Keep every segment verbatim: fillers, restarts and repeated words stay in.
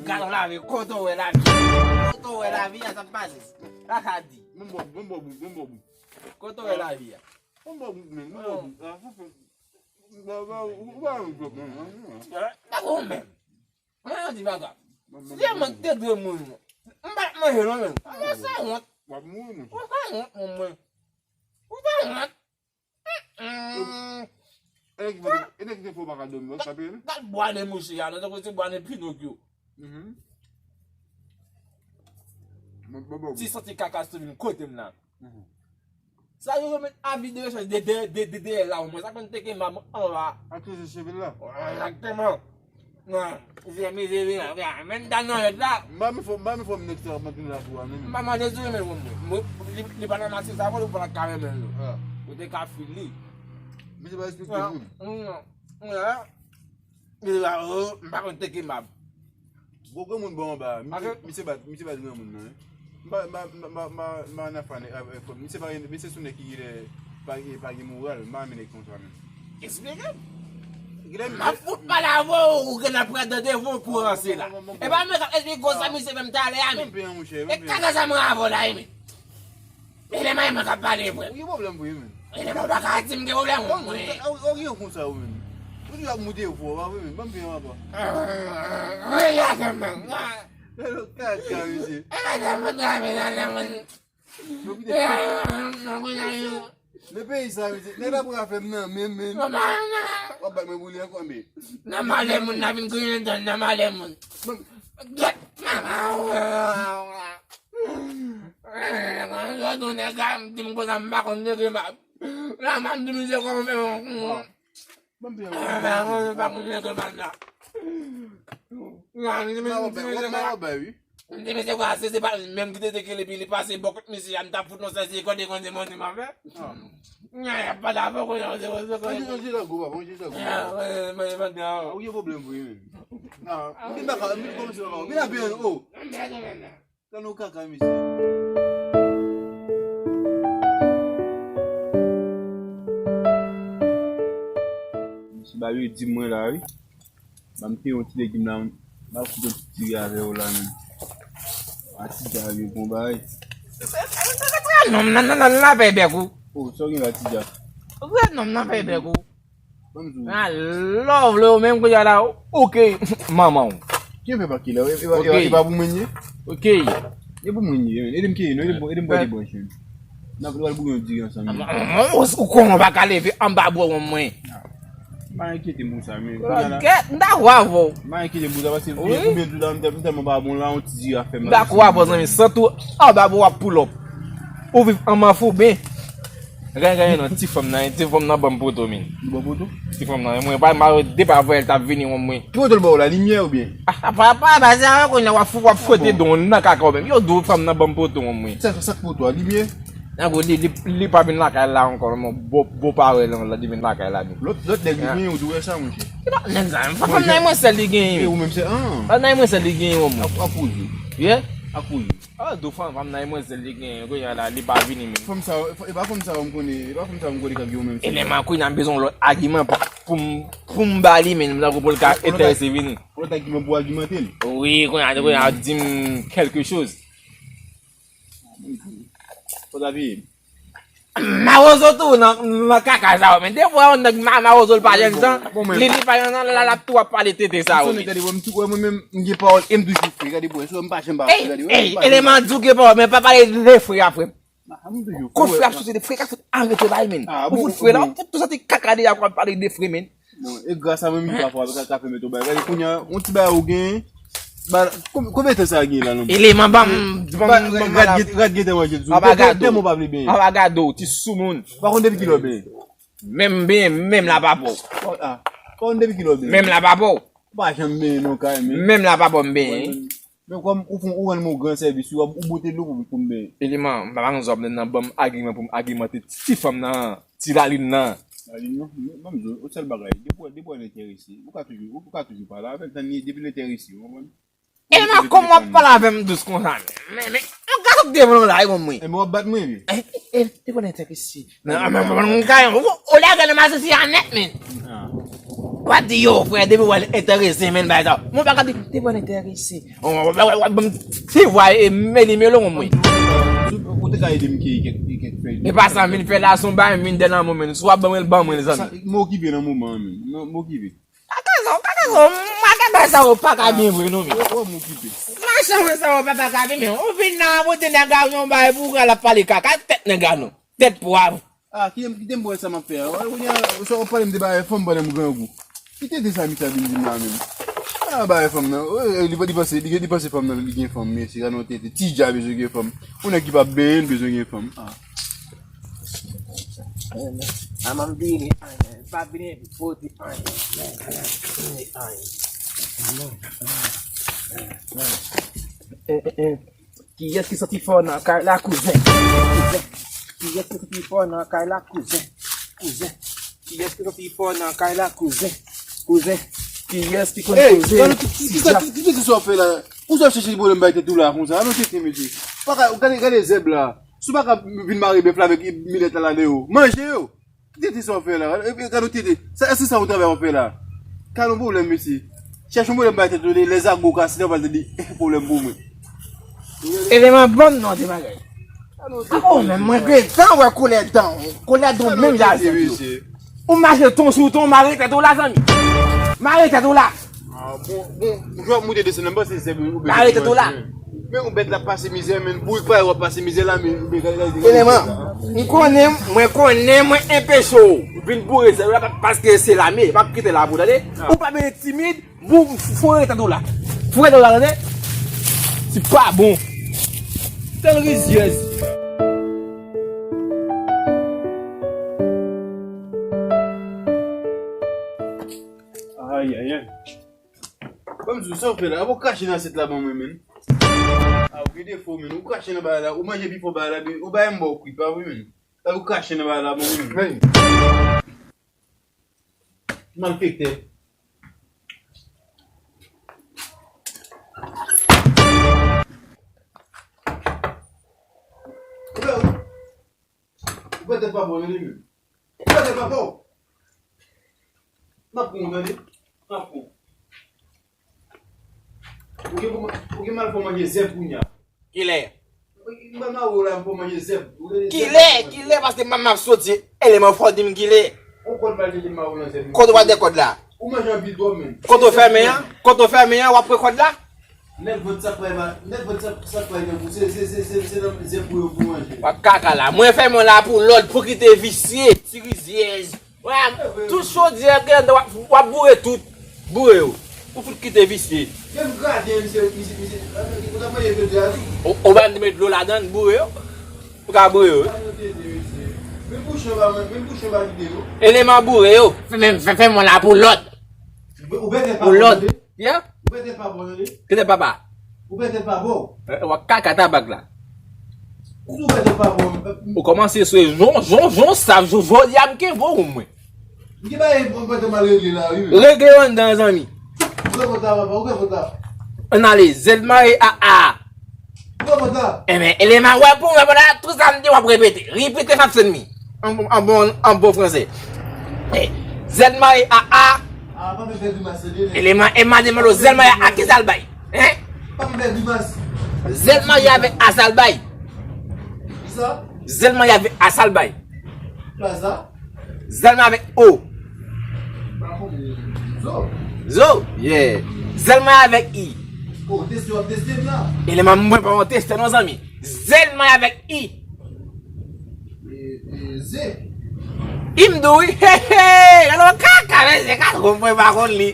Gad yon lavi, kote w wè lavi? Kote w wè lavi a, sa k pase? Sa sa di? Bon, bon, bon, bon, bon, bon. Kote w wè lavi a? Bon, bon, bon, bon, bon. Ah, sa fè. Ba, ba, ou, ou pa yon pèp, non, non, non. Ba, bon, men. Mwen, yon ti bagay. Si se mwen ki te dwe mouri, m pa t manje, non, men. Mwen, sa wont. W ap mouri, monchè. Ou pa wont, mwen. Ou pa wont. Mm. E nèg ki fè, e nèg ki te fè w pa ka dòmi, w ap tape l? Gad bwa nen misye a, non, tankou se bwa nen Pinokyo. Mhm. Mwen, mwen, mwen. Ti santi kaka sou vin kote m la. Mhm. Sa yo met avi de rechèch de, de, de, de, de la, omwen. Sa konn teke m anba. Ak ti sivil la. Egzakteman. Non, se mize vin la, men dan nan rèd la. M pa menm fò, m pa menm fò m nèg sa ap antre nan lakou a, menm. M pa mande sou renmen l, omwen. Li, li pa nan mase sa, mwen, ou pa ka renmen l, non. Ah. Ou te ka fil li. Misye pa respekte moun. Non, non. Li la, oh, m pa konn teke m ap. Gwo granmoun bò anba a. Misye, misye bat, misye bat granmoun nan, wi. M pa, m pa, m pa, m pa, m pa, m pa nan fane, a, a, misye pa, misye se yon nèg ki gen, pa, pa gen moral, m pa renmen nèg konsa menm. Eksplike m. M ap fout pale avè w, ou gen ap pran tande vou pou ranse la. E pa mwen k ap eksplike w sa misye fè m talè a, men. E kaka sa mwen avè w la, men. E lè mwen k ap pale vre. Ou gen pwoblèm vre, men. E lè mwen pa ka di m gen pwoblèm, mwen. Ou gen konsa, ou menm. Ou di w ap moute vwa, pa vre, men. Ban m pen an, papa. Gade mwen. Gade mwen, gade mwen. Nan peyi sa, mesye, nèg la pral fè m nan men, men. W ap bat mwen pou li ankò, men. Nan malè moun, n a vin kriye nan, nan malè moun. Gèt, manman. Mwen, yo, nou nèg la, m di m konsa, m pa konn nèg la. La, m ap di misye kòman fè yon. Ban m pen an. M pa konn, m pa konn nèg la. La, m di misye, m di misye, m di misye, kwa, se, se pa menm ki te teke li, epi li pase bò kot misye a, m t ap fout yon sèl, se kòde konn se manje m ap fè. Nèg la pa dakò, kounye a, se, se, se. Manje, manje la gwo, papa, manje la gwo. Manje pandan. Ou gen pwoblèm vre, menm. Ah, m vin baka, m vin kòmanse baka. Vin la byen, oh. Tann ou kaka, mesye. Mesye Babyo di mwen la, wi. Ban m te yon ti legim la, m ap fout yon ti diri avè w la, menm. A ti dja, wi, bon bagay. Non, non, non, non, la fè bèk ou. Oh, sa w gen la, ti dja? Vre non, la fè bèk ou. Ban m di w. Ah, love, love, menm kounye a la, ok, manman w. Ki fè pa ki la? E, e, e, e pa pou mwen ye? Ok. E pou mwen ye, men. Ede m keye, non, ede m, ede m pran de branch, men. N ap, n ap bouyon diri ansanm, men. Ou, ou, ou konnen w pa ka leve anba bò mwen. M pa enkyete m pou sa, men. Kèt, m dakò avè w. M pa enkyete m pou sa, paske wi, pou byen di w la, m tè-, m tèlman pa bon la, yon ti diri a fè m mal. M dakò avè w, zanmi, san tou, anba bò w ap pull up. Ou viv an mafouben. Gen, gen, non, ti fanm nan, ti fanm nan ban m poto, men. Li ban w poto? Ti fanm nan, mwen, pa, pa, depi avè l t ap vini, mwen. Ki poto l ba w la, limyè oubyen? Ah, apa, apa, apa, se avè kounye a w ap fou, w ap fwote don nan kaka w menm. Yo, di w fanm nan ban m poto, mwen. Sa, sa k poto a, limyè? Nan gwo, li, li, li pa vin lakay la ankò, mwen, bon, bon parèy lan, la, li vin lakay la, men. Lòt, lòt nèg li gen, ou di w wè sa, monchè. Li pa nèg sa, menm, fanm nan e mwen sèl li genyen. E ou menm se, ah. Fanm nan e mwen sèl li genyen, mwen. Ap, ap koze. Yeah? Ap koze. Ah, di w fanm, fanm nan e mwen sèl li genyen, kounye a la, li pa vini menm. Fanm sa, e pa fanm sa yo m konnen, e pa fanm sa yo m konnen k ap gen yo menm. E lè m a kounye a m bezwen yon lòt agiman pou, pou m, pou m ba li, men m tankou pou l ka enterese vini. Yon lòt agiman pou agimante l. Wi, kounye a, kounye a, di m kèlke choz. Fò ta veye. Mawozo tou nan, nan kaka sa yo, men. Defwa yon nèg ma-, mawozo l pa jèn jan, li, li pa jèn jan, la, l ap tou ap pale tete sa yo, men. Gade, mwen, m tou, mwen menm, m gen pawòl, e m toujou fre, gade, bwè, m pa janm pa fre, gade, wi. Ey, eleman di w gen pawòl, men pa pale de fre a, frè m. Kot frè ap soti, frè ka fout arete bay, men. Ou fout fre la, ou fout tou santi kaka deja pou ap pale de fre, men. Bon, e gras a mwen menm pafwa ka, ka pèmèt ou bay. Gade, kounye a, yon ti bagay ou gen, ba, kon-, konbyen tan sa gen la, non? Eleman, ban m, ban m, ban m, rat gen, rat gen tan manje sou. Dèmon pa vle benyen. Aba gade w, ti soumoun. Pa konn depi kilè w benyen. Menm benyen, menm la pa bon. Ah, pa konn depi kilè w benyen. Menm la pa bon. Pa janm benyen non, kay, men. Menm la pa bon, m benyen. Men kòm ou fè, ou rann mwen yon gran sèvis, wi, w ap, ou bote dlo pou, pou m benyen. Eleman, m pa nan zòn nan, ban m agiman pou m agimante ti fanm nan, ti lalin nan. Lalin nan, ban m di w, yon sèl bagay, depi w, depi w enterese, ou ka toujou, ou ka toujou pale avè l, tann li, depi l enterese, ou konprann? Eleman, kòman w ap pale avè m dous konsa, men, men, men, yon gason k devan w la, e bon, mwen. E mwen w ap bat mwen, wi. E, e, e, depi w enterese. Nan, men, men, men, men, olè gen nan mache si a nèt, men. Ah. W ap di yo, frè, depi w al enterese, men bagay sa. Mwen pa ka di, depi w al enterese. Se vwa e meli melo mwen. Ou te ka ede m keye kèk kèk fèy. E pa sa, m vin fè la, se yon bagay m vin dènye moman. Si w ap ban mwen l, ban mwen l, zanmi. M okipe nan moman an, men. M okipe. Kaka sa, kaka sa, machann bagay sa yo pa ka byen vre non, men. Wè, wè, m okipe. Machann bagay sa yo pa ka byen, men. Ou vin nan, ou te nèg a yon bagay pou w al ap pale kaka, tèt nèg a non. Tèt pwav. Ah, kite m, kite m wè sa m ap fè a. Kounye a, sa w ap pale m de bagay fanm pandan m grangou. Ki tete sa misye ap vin di m la menm? Ah, bagay fanm nan. Li, li panse, li, li panse fanm nan li gen fanm, mesye, gade yon tete. Ti dja bezwen gen fanm. Yon nèg ki pa benyen l bezwen gen fanm. Ah. Manman m vini, pa vini, pote anyen. Kiyès ki santi fò nan kay la, kouzen? Kouzen. Kiyès ki santi fò nan kay la, kouzen? Kouzen. Kiyès ki santi fò nan kay la, kouzen? Kouzen. Kiyès ki konn koze? Kisa, kisa, kisa w fè la? Ou sot chèche pwoblèm bay tèt ou la konsa? Alon tete mesye. Pa ka, gade, gade zèb la. Si w pa ka vin mare bèf la avèk milèt la ladan yo. Manje yo. Ki tete sa w fè la? Gade yon tete. Sa, èske sa yon travay w fè la? Gade yon pwoblèm mesye. Chèche yon pwoblèm bay tèt ou, lè zago kase nan pral tande pwoblèm pou mwen. Eleman bann non de bagay. Ako menm mwen gentan wè koulè dan w. Koulè dan w menm jan avèk yo. Ou mache ton sou ton, mare tèt ou la zanmi. Mare tèt ou la. Ah, bon, bon, jan w ap moute desann nan, m panse se ou bezwen. Arete tou la. Men yon bèt la pase mizè, men bourik pa w ap pase mizè la, men. Eleman, m konnen, mwen konnen, mwen enpeche w vin boure zèb la, paske se lame, m ap kite la pou tande. Ou pa bezwen timid, bou, foure tèt ou la. Foure tèt ou la, tande. Se pa bon. Tèl rizyèz. Ayayay. Ban m di w, sa w fè la? Apa w krache nan asyèt la ban mwen, menn? A, ou gen defo, menn. Ou krache nan bagay la, ou manje pifò bagay la, men ou bay m ba w kwit, pa vre, menn? Sa ou krache nan bagay la ban mwen, menn. Menn. Malfektè. Ou pèdi pa bon, menn. Ou pèdi pa bon. M ap pran w, tande? M ap pran w. Ou gen pou man-, ou gen mal pou manje zèb kounya. Kilè? M pral mare w la, m pou manje zèb. Kilè, kilè, paske m ap soti, eleman fò di m kilè. Ou kòd pral mete m mare w nan zèb. Kote w al de kòd la? Ou manje anpil twòp, menn. Kote w fèmen an? Kote w fèmen an, w ap pran kòd la? Nèg vant sa pral, nèg vant sa, sa pral nan pou, se, se, se, se, se nan zèb pou yo pou manje. W ap kaka la. Mwen fèmen w la pou lòd, pou kite visye, ti rizyèz. Wè, tout chodyè gen w ap, w ap boure tout. Boure yo. Ou fout kite visye. Menm graten, misye, misye, misye, ou t ap manje chodyè a tou. Ou, ou pa met dlo ladan, boure yo. Ou ka boure yo. Ay, yo tete, mesye. Menm bouchon pa, menm bouchon pa kite yo. Eleman boure yo. Fè, fè, fè, fè mwen la pou lòd. Ou bèt pa pou lòd. Yeah? Ou pèdi pa bon, tande? Kite papa. Ou pèdi pa bon. Eh, w ap kaka tabak la. Ou tou pèdi pa bon. Ou kòmanse swe jon, jon, jon, sa, jon, jodi a m kenbe w mwen. M gen bagay mwen pèdi mal regle la, wi, men. Regle yo anndan, zanmi. Ou pè fòt la, papa, ou pè fòt la. Ann ale, zèl mare a a. Ou pè fòt la. Enben, eleman wè pou wè, papa, tout sa m di w ap repete. Repete m ap sèn mi. An, an bon, an bon franse. Eh, zèl mare a a. Ah, pa fè grimas, tande. Eleman, e m a demande w, zèl mare a a, kisa l bay? Hein? Pa fè grimas. Zèl mare avèk a sa l bay. Kisa? Zèl mare avèk a sa l bay. Kisa? Zèl mare avèk o. Pa konprann. Zo. Zo, yeah. Zèl mare avèk i. Oh, teste, w ap teste m la. Eleman, mwen pa yon testè non, zanmi. Zèl mare avèk i. E, e, ze. I m di w wi, he, he, gade yon kaka, mesye, gade yon mwen pa konn li.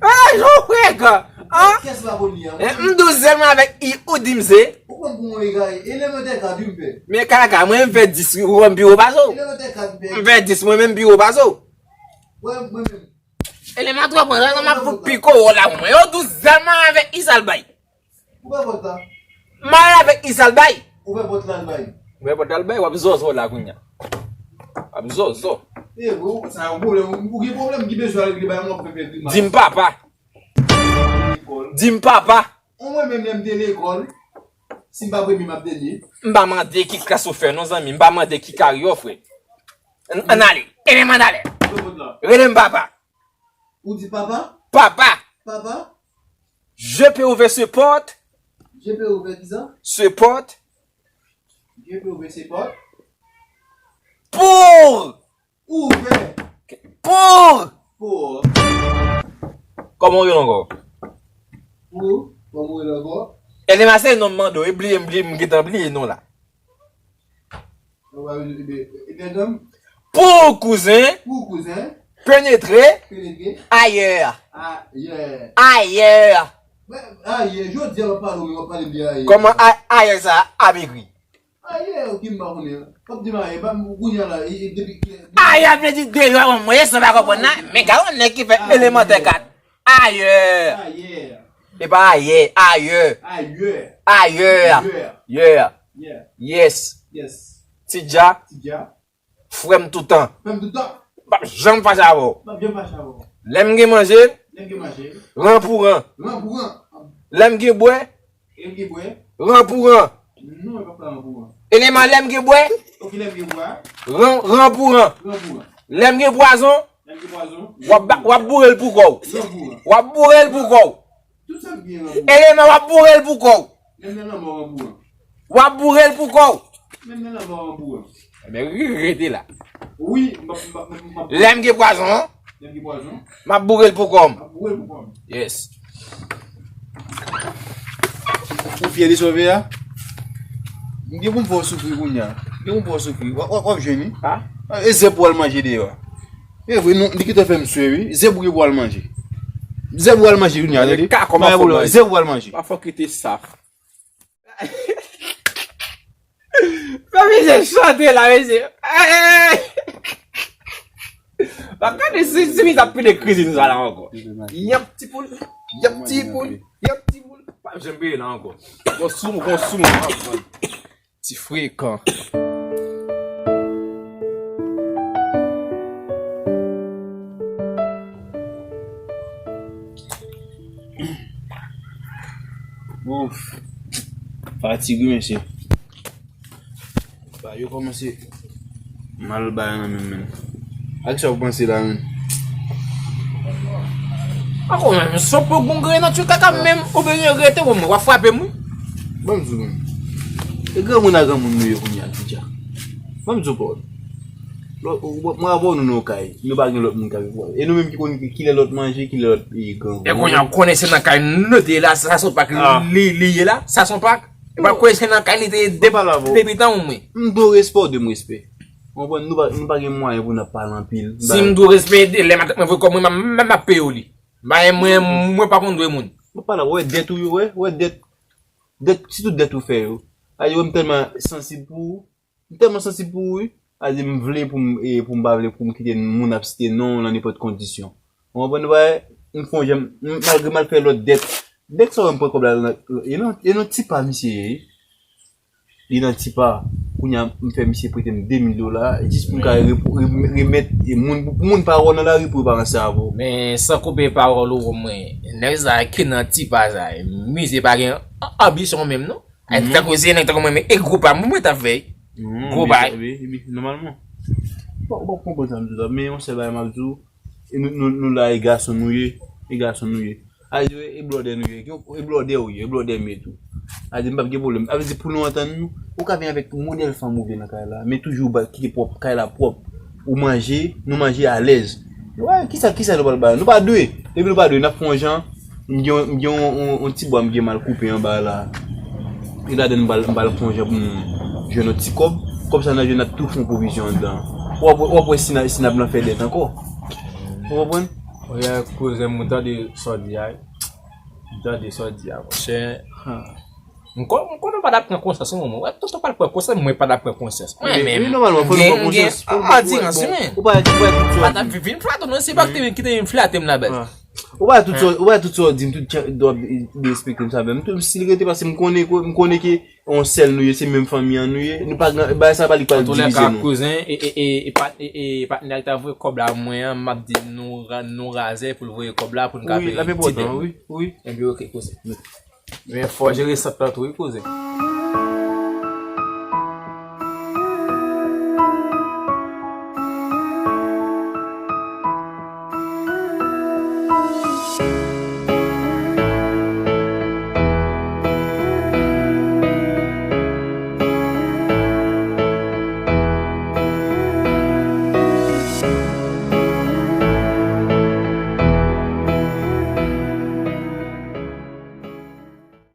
Ah, jan w frekan, an? Kiyès pa konn li a? Eh, m di w zèl mwen avèk i, ou di m ze. Ou pran m pou yon egare, eleman tè kat wi m fè. Men kaka, mwen menm m fè dis wi, ou wè m pi wo pase w. Eleman tè kat m fè. M fè dis, mwen menm m pi wo pase w. Wè, mwen menm. Eleman twò pran, nan m ap fout piko w la, mwen. Yo di w zèl mare avèk i sa l bay. Ou pè pòt la. Mare avèk i sa l bay. Ou pè pòt la l bay. Ou pè pòt la l bay, w ap zòzò la kounya. W ap zòzò. E, ou, sa yon pwoblèm. Ou gen pwoblèm ki bezwen al regle bay mwen, w ap fè fè grimas. Di m papa. Lekòl. Di m papa. Ou mwen menm lè m te lekòl, si m pa premye m ap dènye. M pa mande ki klas ou fè non, zanmi. M pa mande ki kari w fè. Ann, ann ale. Eleman ann ale. Ou pè pòt la. Rele m papa. Ou di papa? Papa! Papa? Je peux ouvrir ce porte? Je peux ouvrir kisa? Ce porte? Je peux ouvrir ce porte? Pour! Ouvè! Pour! Pour! Kòman w rele ankò? Pour? Kòman w rele ankò? Elema se non m mande w, e bliye m bliye m gentan bliye non la. Ou pa vle, e, e, e, e, Pour cousin. Pour cousin. Pénétrer. Pénétrer. Ailleurs. Ailleurs. Ailleurs. Ayè, jodi a w ap pale w, w ap pale m de ayè. Kòman a- ayè sa ap ekri? Ayè, ok, m pa konnen. W ap di m ayè, ba m kounye a la, e, e, depi ki. Ayè vle di deyò, mwen, se sa m pa konprann la. Men gade yon nèg ki fè elemantè kat. Ayè. Ayè. E pa ayè, ayè. Ayè. Ayè. Ayè. Yeah. Yeah. Yes. Yes. Ti Dja. Ti Dja. Frè m toutan. Frè m toutan. M p ap janm fache avè w. M p ap janm fache avè w. Lè m gen manje. Lè m gen manje. Ran pou ran. Ran pou ran. Lè m gen bwè. Lè m gen bwè. Ran pou ran. Non, e pa ran pou ran. Eleman lè m gen bwè. Ok, lè m gen bwè. Ran, ran pou ran. Ran pou ran. Lè m gen pwazon. Lè m gen pwazon. W ap ba- w ap boure l pou kò w. Ran pou ran. W ap boure l pou kò w. Tout sa k byen ran pou ran. Eleman w ap boure l pou kò w. Menm nan lanmò ran pou ran. W ap boure l pou kò w. Menm nan lanmò ran pou ran. Ebyen, re- rete la. Wi, m ap, m ap, m ap, m ap. Lè m gen pwazon an, Lè m gen pwazon. M ap boure l pou kò m. M ap boure l pou kò m. Yes. Ou fyè de sa w fè a? M gen pou m fè w soufri kounye a. M gen pou m fè w soufri. W ap, w ap, w ap jwenn, wi. Ha? E zèb pou w al manje deyò a. E vre, nou, li gentan fè m swe, wi. Zèb ou gen pou w al manje. Zèb ou al manje kounye a, tande. Ka kòman fò manje. Zèb ou al manje. Pa fò kite sa. Fè mesye chante la, mesye. Ey! Pa gade si, si misye ap pile krizin sa la ankò. Yap ti poul, yap ti poul, yap ti poul. Pa janm peye la ankò. Gon sou, gon sou. Ti frekan. Ouf. Fatige, mesye. Ba, yo kòmanse mal bagay nan menm, menm. Ak sa w panse la menm? Ankò menm, son pou gon grenn antye kaka menm, ou bezwen rete pou mwen, w ap frape m, wi. Ban m di w menm. E granmoun a granmoun nou ye kounye a, Ti Dja. Ban m di w pawòl. Lòt, mwen avè w nou nan yon kay, nou pa gen lòt moun k ap viv la. E nou menm ki konn kilè lòt manje, kilè lòt, e, granmoun. E kounye a, ou konnen se nan kay nou te ye la, sa se yon pak li, li ye la, sa se yon pak. E pa kwè se nan kay li te ye depi tan ou mwen. M dwe w respè, w dwe m respè. Ou konprann? Nou pa, nou pa gen mwayen pou n ap pale anpil. Si m dwe w respè, lè m ap mwen voye kòb mwen, m ap, m ap peye w li. Mwen, mwen, mwen pa konn dwe moun. Mwen pa la, wè dèt ou yo, wè, wè dèt, dèt, sitou dèt ou fè yo. Ayo, m tèlman sansib pou ou. M tèlman sansib pou ou, wi. Sa vle di m vle pou m, e, pou m pa vle pou m kite moun ap site non w nan nenpòt kondisyon. Ou konprann? Ou pa wè, m fè yon jan, m, malgre m al fè lòt dèt. Dèt sa yo m pran kòb la, nan, e nan, e nan tipa misye ye, wi. Li nan tipa. Kounye a, m fè misye prete m de mil dola, jis pou m ka re- re- remèt, e, moun, pou moun pa wè w nan lari pou yo pa ranse avè w. Men san koupe pawòl ou, mwen, nèg sa ki nan tipa sa, misye pa gen anbisyon menm, non? Ay, tankou se nèg tankou mwen, men e gwo pa mwen, mwen t ap fè. Gwo bay. Epi, epi, nòmalman. Bon, ou p ap konprann sa m di w la, men yon sèl bagay m ap di w, e nou, nou, nou la, e gason nou ye, e gason nou ye. A di, e blòdè nou ye, e blòdè ou ye, e blòdè m ye tou. A di, m p ap gen pwoblèm. A vle di, pou nou antann nou, ou ka vin avèk modèl fanm ou vle nan kay la, men toujou ba, kite pwòp, kay la pwòp. Ou manje, nou manje alèz. Wè, kisa, kisa nou pral ba yo? Nou pa dwe. Depi nou pa dwe, n ap fè yon jan. M gen, m gen yon, yon, yon ti bwa m gen mal koupe anba la. E ladan m pral, m pral fè yon jan pou m jwenn yon ti kòb. Kòb sa n a jwenn, n ap tou fè yon pwovizyon anndan. W ap, w ap wè si n a, si n ap nan fè dèt ankò. Ou konprann? Oye, kouzen m, ou tande sa w di a? Ou tande sa w di a, monchè? M kon- m konnen w pa t ap pran konsyans, wi, mwen. Wè, tonton pral pran konsyans, mwen pa t ap pran konsyans. Mwen menm. Wi, nòmalman, fò nou pran konsyans. Fò nou pran konsyans. Ou pa, ou pa tout sa w di. Pa t ap vin flato, non, se pa ki te vin flate m la, bèl. Ou pa tout sa, ou pa tout sa w di m, tout chan, w ap derespekte m sa, bèl. M tou, si l rete, paske m konnen ke, m konnen ke yon sèl nou ye, se menm fanmi an nou ye. Nou pa gen, bagay sa pa li k pral divize nou. Antouka, kouzen, e, e, e, e, pat- e, e, patnè a ki ta voye kòb la mwen an, m ap di nou ra- nou razè pou l voye kòb la, pou n ka peye ti dèt. Wi, l ap enpòtan, wi, wi. Ebyen, oke, kouzen. Men fò w jere sant lan tou, wi, kouzen.